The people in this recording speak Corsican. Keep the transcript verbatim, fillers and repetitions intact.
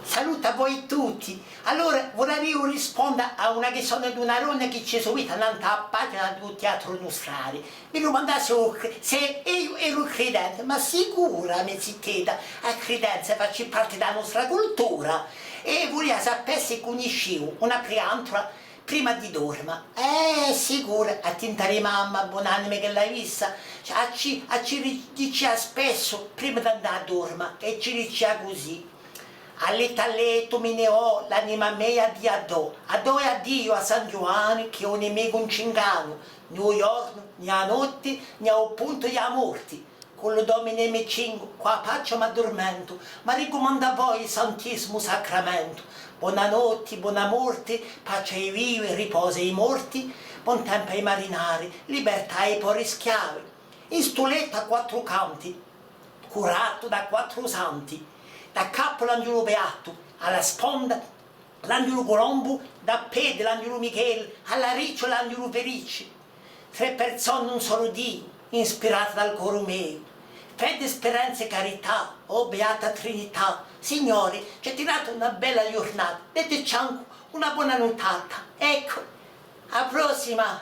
Salute à voi tutti. Allora, vulariu risponda à una chì sò d'una donna chì ci seguita nant'à a pagina di u Teatru Nustrale. Mi dumandava s'o cre-, s'è eiu eru cridente, ma sicura, a me zitedda, a cridenza faci parte di a nostra cultura, è vulia sapè s'o cunnisciu una priantola prima di dorma. Eh, sicura, a tinta di mamma, bon'anima ch'ella avia, a ci, a ci ri-, dicia spessu, prima d'andà à dorma, è ci dicia cusì. A lettu, a lettu mi ne vò, l'anima mea à Diu a dò, a dò è à Diu, à San Ghjuvanni, chì u nimicu ùn ci inganna, nè u ghjornu, nè a notti, nè à u puntu di a morti. Cù lu Domine mi cingu, cù a paci m'addurmentu, m'arricumandu à voi, Santisimu Sacramentu. Bona notti, bona morti, paci à i vivi, riposu à i morti, bon tempu à i marinari, libertà à i poveri schiavi. In stu lettu à quattru canti, curatu da quattru santi, da capu l'anghjulu beatu, à la sponda l'anghjulu Colombu, da pedi l'anghjulu Micheli, à l'aricciu l'anghjulu Felici. Trè persone in un solu Diu, ispirate dal coru meu. Fede, speranza è carità, o beata Trinità. Signori, ci tirate una bella ghjurnata, deteci ancu una bona nuttata. Eccu, à a prossima!